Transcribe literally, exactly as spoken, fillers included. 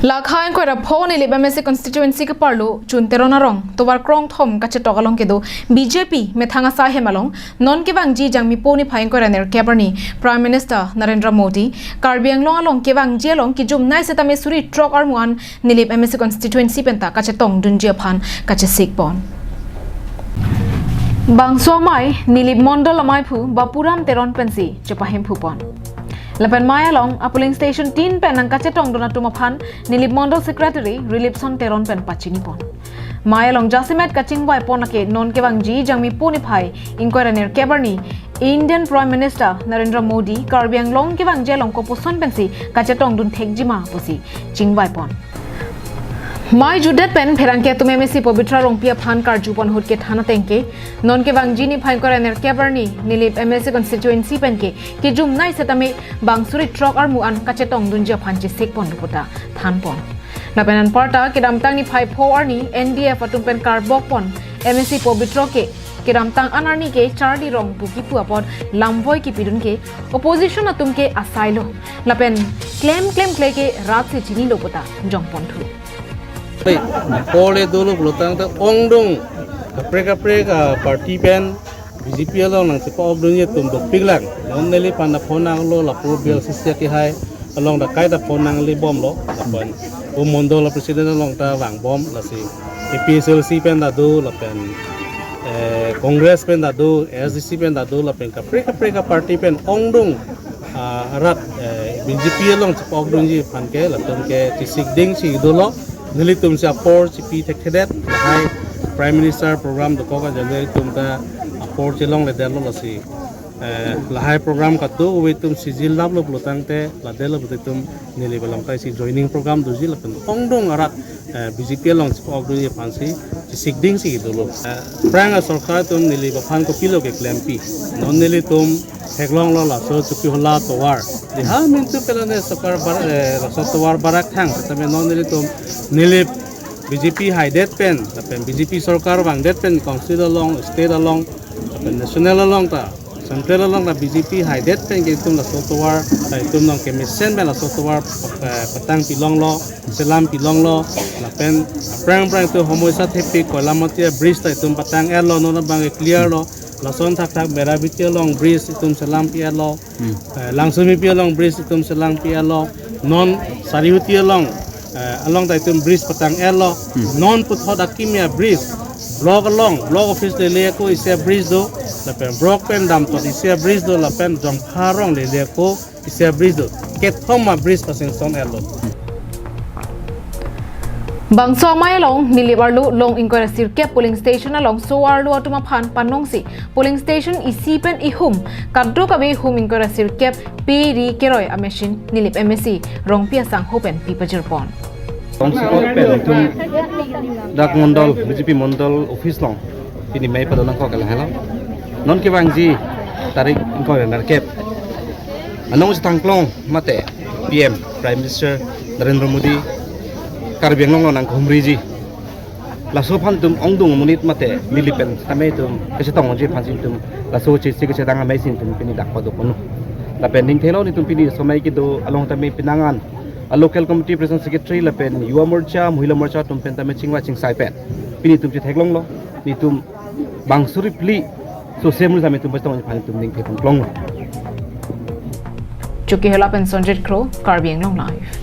Lakha ingkoi ra pho Nilip M A C constituency keparlo Chun Teron arong tovar krongthom kachetok along kedo B J P methang asai hem along non kevangji Jangmipo niphai ingkoi ra nerkep arni Prime Minister Narendra Modi Karbi Anglong along kevangji along kejumnei setame suri throk armu an Nilip M A C constituency penta kachetongdunji aphan kachesik pon. Bangso amei Nilip Mondol amaiphu Bapuram Teron pensi chepahemphu pon. Lapen mei along a polling station tin pen nangkachetongdun atum aphan Nilip Mondol Secretary Rilipson Teron pen pachini pon. Mei along jasemet kachingvai pon lake non kevangji Jangmipo niphai ingkoi ra nerkep arni Indian Prime Minister Narendra Modi Karbi Anglong kevangji along kopuson pensi kachetongdun thekjima pusi chingvai pon. Mei jutdet pen pherangke atum M A C Pabitra Rongpi aphan karju pon ahut kethan ateng ke non kevangji niphai ingkoi ra nerkep arni Nilip M A C constituency pen ke kejumnei setame bang suri throk armu an kachetongdunji aphan chesik ponlo puta than pon. Lapen anparta kedamtang niphai pho arni N D F atum pen karbok pon M A C Pabitra ke kedamtang an arni ke Charli Rongpi kipu apot lamvoi kipidun ke opposition atum ke asailo. Lapen klem klemkle ke rat si chinilo puta jong ponthu. Pole dolo pulotangte ongdung kaprek kaprek a party pen B J P along nangchepa-okdunji atum dopiklang. Non neliphan ta phone nanglo lapu B L C C akehai along ta kaita phone nanglebomlo. Lapen o mondol president along ta vangbom lasi A P H L C pen ta do lapen eh, Congress pen ta do, A S D C pen ta do lapen kaprek kaprek a party pen ongdung ah, arat eh, B J P along chepa-okdunji aphan ke latum ke chesik ding si dolo. Nelitum si apor chepi thekthedet lahai Prime Minister program dokok ajan nelitum ta apor chelongledetlo lasi. Eh, lahai program kado ove atum sijil laplo pulotangte ladetlo pute atum Nilip along kaisi joining program doji lapen ongdung arat eh, B J P along chepa-okdunji aphansi chesik ding si dolo. Eh, Prang a sorkar atum Nilip aphan kopilo keklempi. Non nelitum theklonglo laso Chokihola tovar. Diha mintu pelane sorkar bar, eh, laso tovar barak thang. Tame non nelitum Nilip B J P haidet pen, lapen B J P sorkar vangdet pen council along, state along, lapen national along ta, central along ta B J P haidet pen ke itum laso tovar, ta itum nong kemesen pen laso tovar, eh, patang pilonglo, selam pilonglo, lapen aphrang aphrang itum homoisa thepik Koilamati bridge ta itum patang-etlo, non abang ke clear lo, lason thakthak Merabeti along bridge itum selam pi-etlo, Hmm. eh, Langsomipi along bridge itum selam pi-etlo, non Sarihuti along, eh, along ta itum bridge patang-etlo, Hmm. non puthot akimi a bridge, block along, block office lele ako isi a bridge do, lapen block pen damtot isi a bridge do, lapen Jongpha arong lele ako isi a bridge do. Kethom a bridge pasanction-etlo. Bangso amei along Nilip arlo long ingkoi ra sirkep polling station along so-arlo atum aphan panongsi polling station isi pen ihum kadokave ihum ingkoi ra sirkep pe ri keroi a machine Nilip M A C Rongpi asangho pen pipajir pon. Bangso pen itum dak mondol B J P mondol office along pini mei padonangkok ke lahelo. Non kevangji tarik ingkoi ra nerkep anong si thangklong mate P M Prime Minister Narendra Modi Karbi Anglong along nangkehumriji. Laso aphan itum ongdung amonit mate Nilip pen tame itum kachetongji aphansi itum laso chesi kachedang amei si itum pini dak padopon. Lapen ning thelo nelitum pini somai kedo along tame penang an a local committee president secretary lapen Yuva Morcha, Mahila Morcha atum pen tame chingvai chingsai pen pini itum chetheklonglo, nelitum bang suri phli so semri tame itum pachetongji aphan itum ning thepon klonglo. Chokihola pen Sonjit Kro, Karbi Anglong Live.